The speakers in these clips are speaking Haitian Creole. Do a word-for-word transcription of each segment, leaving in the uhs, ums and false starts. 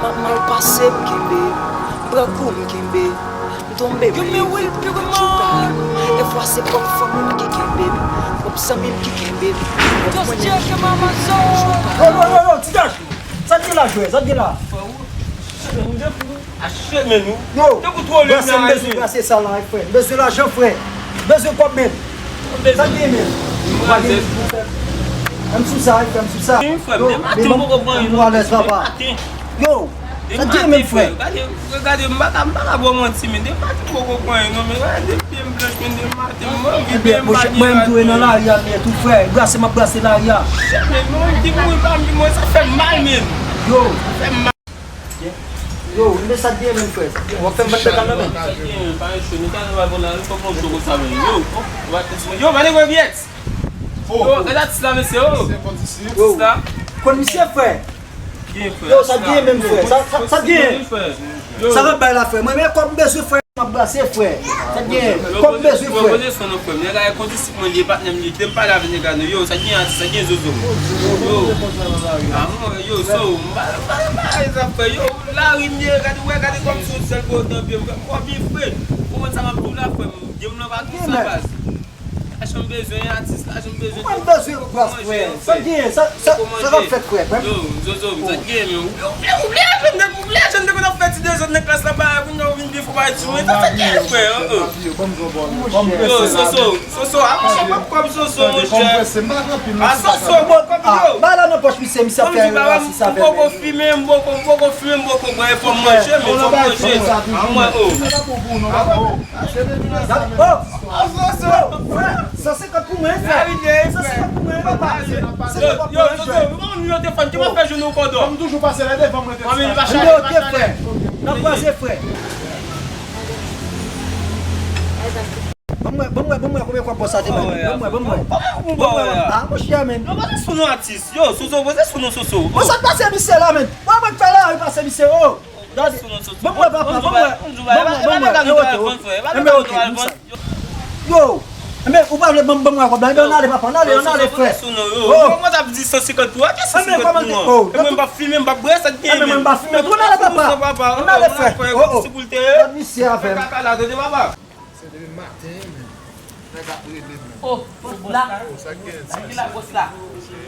Mal pase m kenbe, m pran kou m kenbe, m tonbe m leve m tchouka. Defwa se pwòp fanmi m ki kenbe m, pwòp zanmi m ki kenbe m, pwòp mwen menm ki kenbe m tchouka. Yo, yo, yo, yo, ti gaj! Sa k gen la, jwè? Sa k gen la? Achte men nou. Yo, brase m bezwen brase sa la, frè. M bezwen lajan, frè. M bezwen kòb, men. Sa k gen, men? M sou sa, frè, m sou sa. Yo, men m alèz, papa. Yo, sa k gen, men, frè? Gade, gade, m pa ka, m pa ka ba w manti, men depi maten m poko pran anyen non, men gade, depi m blanch, men depi maten m anvi byen, m pa gen anyen. Mwen, m tou nan lari a, men tou, frè. Brase m ap brase lari a. Men non, di mwen pa m, di mwen sa fè m mal, men. Yo. Sa fè m mal. Yo, men sa k gen, men, frè? W ap fè m vann bèk la, men. Sa k gen, men, pa gen cho, nou ka nan balkon la, nou fè m yon cho konsa, men. Yo, yo, pa negosye. Yo, gade atis la, mesye, yo. Atis la. Konn misye, frè? Yo, sa k gen, men, frè? Sa, sa, sa k gen? Sa k ap bay la, frè? Mwen, men kòb m bezwen, frè. M ap brase, frè. Sa k gen? Kòb m bezwen, frè. Poze son non, frè m. Nèg la e kondisip mwen li ye, patnè m li ye. Kite m pale avè nèg la non. Yo, sa k gen atis, sa k gen zozo? Yo. A mwen, yo, so, m pa, m pa, m pa, frè. Yo, lari m ye, gade, wè, gade kòm si yon sèl gwo nan pye m, frè. Kòb li, frè. Ou konprann sa m ap di w la, frè m? Game lan pa konsa, baz. Lajan m bezwen, atis, lajan m bezwen. Mwen bezwen gras, frè. Sa k gen? Sa, sa, sa k ap fèt, frè? Yo, zozo, sa k gen, men? Ou vle, ou vle ajan nèg, ou vle ajan nèg, ou t ap fè ti dezòd nan klas la, bagay, kounye a ou vin byen fò bagay sou mwen. Sa k gen, frè? Yo, soso, soso, a monchè, m ap kòb soso, monchè. A soso, bon, kòb yo. Ba la nan pòch misye, misye ap fè rasis avè m. M poko fimen, m poko, m poko fimen, m poko bwè, fò m manje, men fò m manje. A mwen, o. San senkant pou mwen, frè. San senkant pou mwen, papa. San senkant pou mwen, frè. Yo, yo, yo, yo, yo te fann, ki pa fè jounen w kòdò. M toujou pase la devan mwen, te ti pase. Anben, oke, frè. N ap kwaze, frè. Ban mwen, ban mwen, ban mwen, konbyen kòb bòs la te bay mwen? Ban mwen, ban mwen. Ban mwen, a, monchè, men. Yo, poze sou non atis. Yo, Soso, poze sou non Soso. Bon, sa k pase misye la, men? Mwen, mwen k fè la, li pase misye, o. Gade. Ban mwen, papa, ban mwen. Ban mwen, ban mwen. E wote, o. Enben, oke, konsa. Yo. Enben, ou pa vle ban m, ban mwen kòb la. Enben, ann ale, papa, ann ale, ann ale, frè. Yo, mwen t ap di san senkant pou ou, a ki san senkant pou mwen? E mwen m p ap fimen, m p ap bwè, sa k gen, men? Enben, mwen m pa fimen tou, ann ale, papa. Ann ale, frè. O, o. Gad misye avè m. Kaka la, tande, papa. Se depi maten, men. Nèg ap rele, men. O, bòs la. Sa k gen, sa ki la, bòs la?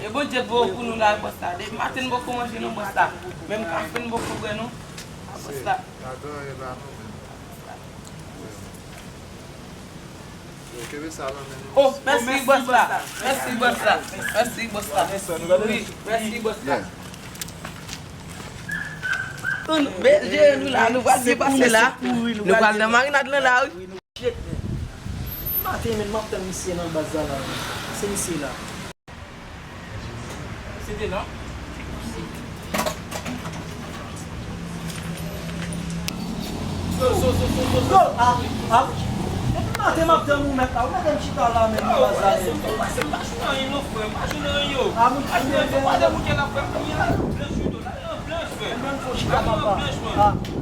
E Bondye voye w pou nou la, bòs la. Depi maten n poko manje non, bòs la. Menm kafe n poko bwè non. A, bòs la. Ladan e la non, men. Yo, kenbe sa nan men nou. O, mèsi, bòs la. Mèsi, bòs la. Mèsi, bòs la. Wi, mèsi, bòs la. Ann, men, jere nou la, nou pral byen pase la. Nou pral nan marinad lan la, wi. Shit, man. Maten, men, m ap tann misye nan baz la, la, men. Se misye la. Misye te la? Yo, so, so, so, so, so. Yo, a, a. Depi maten, m ap tann ou, mèt la. Ou mete m chita la, men, nan baz la, men. Yo, so, so, pase, m pa jwenn anyen, non, frè. M pa jwenn anyen, yo. A, moun ki byen fè. Pa de moun ki la, frè. Kounye a, blanch, yo, la, blanch, frè. Mwen, fò chita, papa. A. Blanch, frè. Blanch, frè.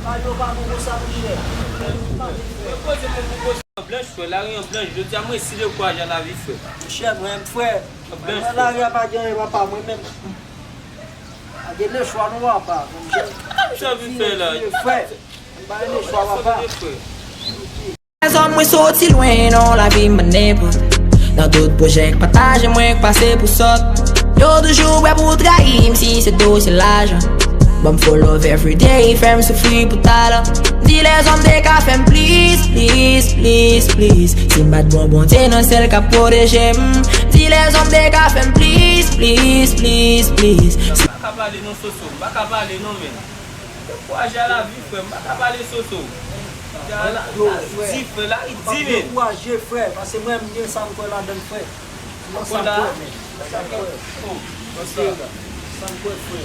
Bagay yo pa bon konsa, monchè. Mwen poze mwen pou poze an blanch, frè. Lari an blanch. Jodi a, mwen resi dekouraje a lavi, frè. Monchè, mwen menm, frè. An blanch, frè. Lari a pa gen anyen, papa, mwen menm. Pa gen lechwa, non, papa. Sa misye anvi fè la? Frè. Pa gen lechwa, papa. Lèzòm, mwen soti lwen nan lavi m, pa nenpòt. Nan tout pwojè k pataje mwen, k pase pou sòt. Yo toujou prè pou trayi m si se dosye lajan. Ban m fo love everyday, fè m soufri pou talan. Di lèzòm te ka fè m plis, plis, plis, plis. Si m pa t bon Bondye nan syèl k ap pwoteje m. Di lèzòm te ka fè m plis, plis, plis, plis. M pa ka pale non, Soso, m pa ka pale non, men. Dekouraje a lavi, frè, m pa ka pale, Soso. Lari di, frè, lari di, men. Dekouraje, frè, paske mwen, m gen sa m kwè ladan l, frè. Mwen sa m kwè, men. Sa m kwè. O, sa m kwè, frè.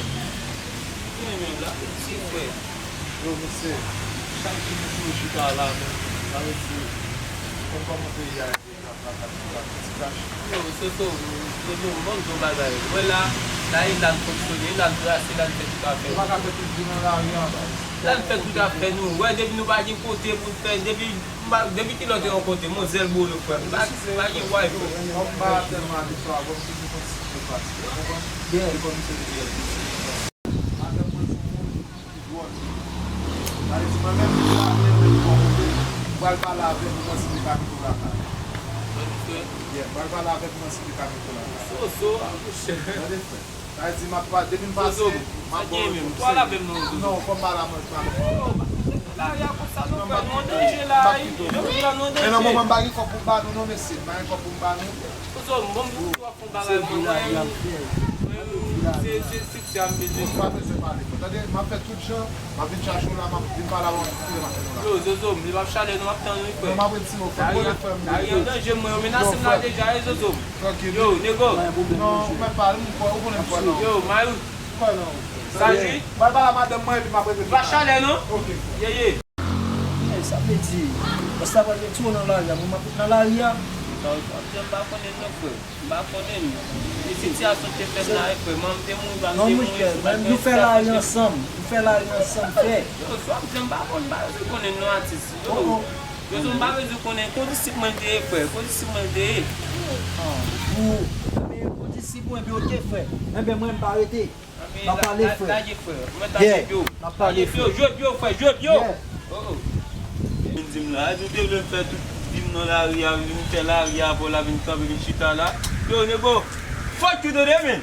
Gen menm lari di, frè. Yo, mesye, chak jou nou toujou chita la, men. Sa vle di, konn kòman peyi a ye. Yo, Soso, yo, yo, ban m di w bagay. Wè la, la, Ilan fonksyone, Ilan brase, Ilan fè tout afè nou. Ilan fè tout afè nou. Wè, depi nou pa gen kote pou n fè, depi, depi kilè w te rankontre, Manzèl Bolo, frè. Pa, pa gen way, frè. Mwen pa tèlman ale sou albòm, se pou konn si se pati. Ou konprann? Se konn se li. Sa vle di mwen menm, m pa renmen m fè yon kote. M pral pale avè l pou mwen si li ka mete w lakay. Tande frè. Yeah, m pral pale avè l pou mwen si li ka mete w lakay. Soso, a monchè. Tande frè. Sa vle di m ap pa, depi m pase, m ap ba w repons. Pale avè m non, Zozo. Non, fò m pale avè w, pale avè w. Lari a konsa nou frè, nou an danje la, wi. Jodi a nou an danje. Men nan moman m pa gen kòb pou m ba nou non, mesye. M pa gen kòb pou m ba nou. Zozo, bon, m di w ap fè yon bagay, mwen, mwen, mwen, se, se siksè a m bezwen. Ou pa bezwen pale. Tande, m ap fè tout jan, m ap vin chache w la, m ap vin pale avè w, m ap kite m ap fè nou la. Yo, Zozo, m, li p ap chale, nou ap tann wi, frè. Non, m ap retire w, frè. Lari a, lari a an danje, mwen, yo menase m la deja, wi, Zozo. Yo, nego. Non, ou mèt pale, m kwè, ou konnen m kwè nan ou. Yo, Mayou. M kwè nan ou. Saji. M al pale a madanm mwen, epi m ap retire. Pa chale, non? Ok, frè. Ye, ye. Men, sa vle di, bòs la pral retire w nan lari a, mwen m ap ret nan lari a. Sa w ap di a, m pa konnen non, frè. M pa konnen non. E sitiyasyon te fèt la, frè, m te mouri, pa m te mouri, si w pa t gen espas, mesye. Nou fè lari ansanm, nou fè lari ansanm, frè. Yo, sa w ap di a, m pa konn, m pa bezwen konnen non, atis. Yo, yo, m pa bezwen konnen, kondisip mwen l te ye, frè, kondisip mwen l te ye. Ah, ou, men kondisip mwen byen w te, frè. Enben, mwen, m pa rete. N ap pale, frè. Lage, frè. Mwen ta jwe pye w. N ap pale, frè. Jwe pye w, frè, jwe pye w. Vin di m la, nou te vle fè tout vi m nan lari a, vin fè lari a, apre w la vin kanpe, vin chita la. Yo, nego, fuck you, tande, men.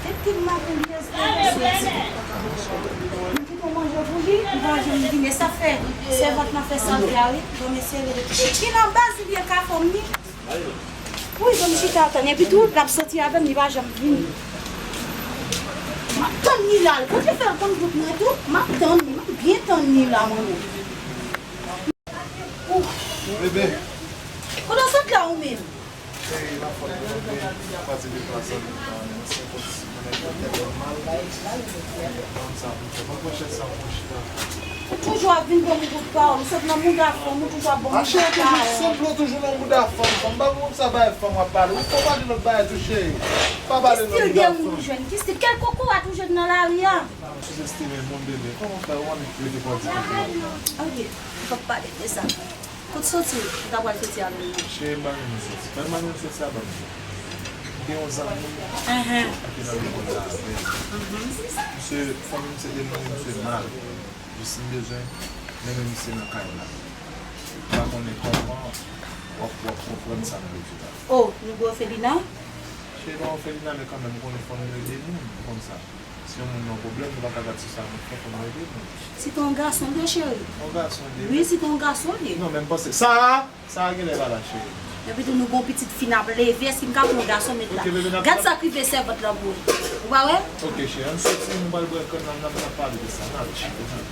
Te kite m nan konbyen. Ou manje pou li, li pa janm vini. E sa fè sèvant lan fè sa l vle a, wi. Bon, mesye, rele touche. Ki nan baz li ye ka fè m ni? Wi, bon, m chita tann. Epi tou, l ap soti avè m, li pa janm vini. M ap tann li la. Bondye fè l konn tout mwen tou. M ap tann li. M ap byen tann li la, mwen menm. Bebe. Kote w sot la, ou menm? Cheri, la fòt mwen, men, pati de twa zan, senkant, mwen nèg yo tèlman mal. Ban m sa pou m fè. Ban m pran chèz sa pou mwen chita. Ou toujou ap vin ban m kout pawòl. Ou sot nan mouda fanm, ou toujou ap ban m kout pawòl. A, cheri, toujou, sanble w toujou nan mouda fanm. Fanm, pa konn sa bay fanm w ap pale. Ou fò pale lòt bagay tou, cheri. Pa pale nan mouda fanm. Ki stil de moun ou jwenn? Ki stil? Kèl kokorat ou jwenn nan lari a? Ou sou estime moun, bebe. Kòman w fè? Ou annik rete pou w ap di kokorat. Ok, m p ap pale de sa. Kot soti ou ta pral soti avè m nan? Cheri, m pa gen moun soti. Ban m, ban m soti a, ban m di. M gen yon zanmi ki nan lekòl la avè m. Misye, fanmi misye te mouri, misye mal. Jis m bezwen mennen misye nan kay la. M pa konnen kòman w ap, w ap konprann sa m vle di la. Oh, nou gen òfelina? Cheri, pa òfelina, men kanmenm, ou konnen fò nou ede moun, ou konn sa. Si yon moun nan pwoblèm, nou pa ka gad se sa moun fè, fò nou ede moun. Si te yon gason l ye, cheri. Yon gason l ye? Wi, si te yon gason l ye. Non, men m panse. Sara! Sara genlè pa la, cheri. Epi tou, nou gon pitit fi n ap leve, èske m ka pran yon gason met la? Ok, bebe, n ap. Gad sa k rive sèvant lan pou ou. Ou pa wè? Ok, cheri, ann soti, nou pral bwè kòk, n ap, n ap, n ap pale de sa. N ale, cheri, n ale.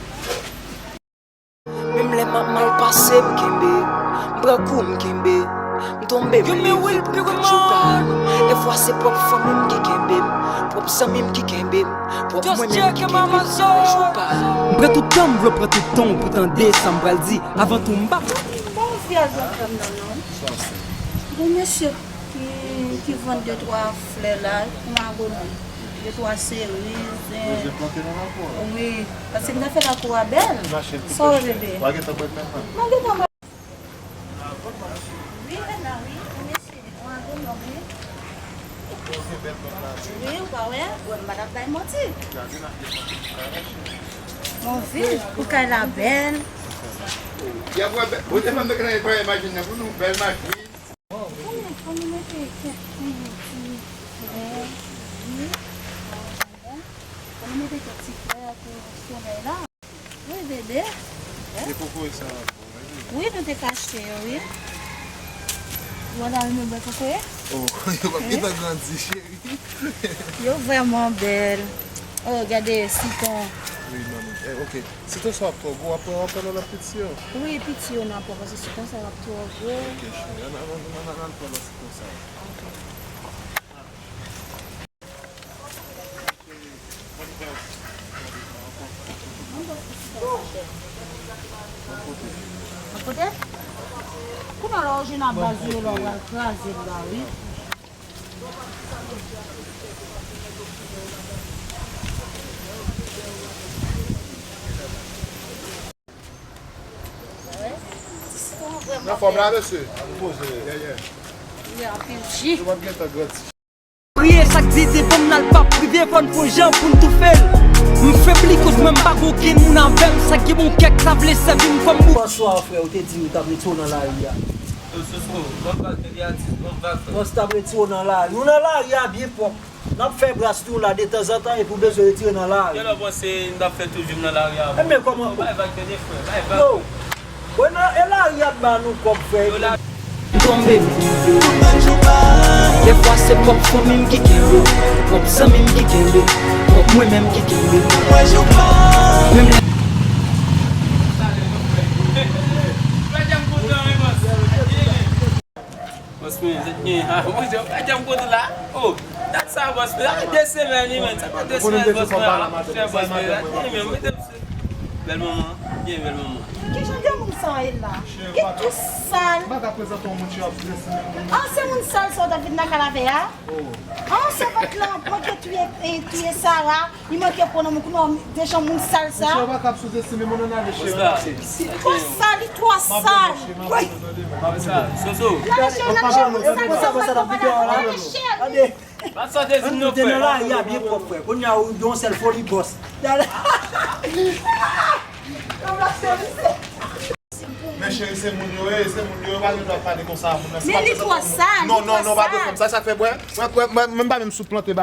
Menm lè m ap mal pase, m kenbe. M pran kou, m kenbe. M tonbe, m leve pou m toujou pa. Defwa se pwòp fanmi m ki kenbe m, pwòp zanmi m ki kenbe m, pwòp mwen menm ki kenbe m, m toujou pa. M pran tout tan m vle w pran tout tan w pou tande sa m pral di. Avan tou, m pa. Bon, vyaj nan kè m nan non. Bon, mesye. Ki, ki vann de twa flè la, yon agonòm. De twa seriz, en. Wi, paske m ta fè lakou a bèl. Sa w vle, bebe? W a gentan pran menm nan. M a gentan pran. Wi, men la, wi, yon mesye, yon agonòm, wi. Wi, ou pa wè? Bon, m pa t ap bay manti. Bon, vin, pou kay la bèl. Y ap wè, bèl, bon, te fè m te gentan netwaye machin nan pou nou, bèl machin. Bon, men, fò nou mete kèk ti flè, wi. Fò nou mete kèk ti flè pou solèy la. Wi, bebe. E kokoye sa a bon, wi, bebe. Wi, nou te ka achte yo, wi. Ou pa ta renmen bwè kokoye? Oh, yo p ap gentan grandi, cheri. Yo vrèman bèl. Oh, gade, sitwon. Wi, manmi. Eh, ok. Sitwon sa w ap twò gwo, w ap pran, w ap pran lòt piti yo? Wi, piti yo n ap pran, paske sitwon sa yo ap twò gwo. Ok, cheri. Ann, ann, ann, ann, ann, ann pran lòt sitwon sa yo. Ok. Kote? Kounye a la, w jwenn a baz yo la, w al kraze l la, wi. Anfòm la, mesye? Yeah, yeah. Anpil ji. Yo p ap gentan grandi. Priye chak di devan m nan l p ap rive, fò n fè yon jan pou n toufe l. M febli koz mwen m pa gen okenn moun avè m, sa gen bon kè k ta vle sèvi m kòm bou. Bonswa frè, ou te di ou t ap retire w nan lari a. Yo, Soso, bon vag, Eliatis, bon vag, frè. Bòs t ap retire w nan lari. Ou nan lari a byen pwòp. N ap fè bras tou la detanzantan epi w bezwen retire nan lari. Kèlè w panse n t ap fè tout vi m nan lari a? Ebyen, kòman? Bay vag, tande, frè, bay vag. Yo, wè nan, e lari a k ba nou kòb, frè. Yo, la. M tonbe, defwa se pwòp fanmi m ki kenbe, pwòp zanmi m ki kenbe, pwòp mwen menm ki kenbe. Menm lè Bòs mwen, zèt mwen, ah, mon Dieu, pa janm kontan la. Oh, dat sa, bòs mwen, ah, de semèn, wi, men, sa fè de semèn, bòs mwen, ah, chè, bòs mwen, ah, bèl manman, byen bèl manman. Kijan de moun sa ye la? Ki tou sal. M pa ka prezante yon moun chè ap drese menm. Ah, se moun sal sa w t ap vin lakay la avè a? Oh. Ah, se vant lan, pran ke touye, e, touye Sara. Li manke pran nan moun, kounye a, dejan moun sal sa. Mesye, ou pa ka ap souzestime moun, ann ale, cheri, ann ale. Li twò sal, li twò sal. Woy. Soso. N ale, cheri, n ale, cheri, moun sal sa, pa konn ale, cheri. Ann ale, cheri. Pa sòti di m non, frè. Ann ale, nan lari a byen pwòp, frè. Kounye a, ou gen yon sèl foli bòs. N ale. Men cheri, se moun yo ye, se moun yo, yo pa gen dwa pale konsa a moun nan. Men li twò sal, li twò sal. Non, non, non, pa de fanm sa, sa fè bwè. Mwen, mwen, mwen, mwen pa menm sou plante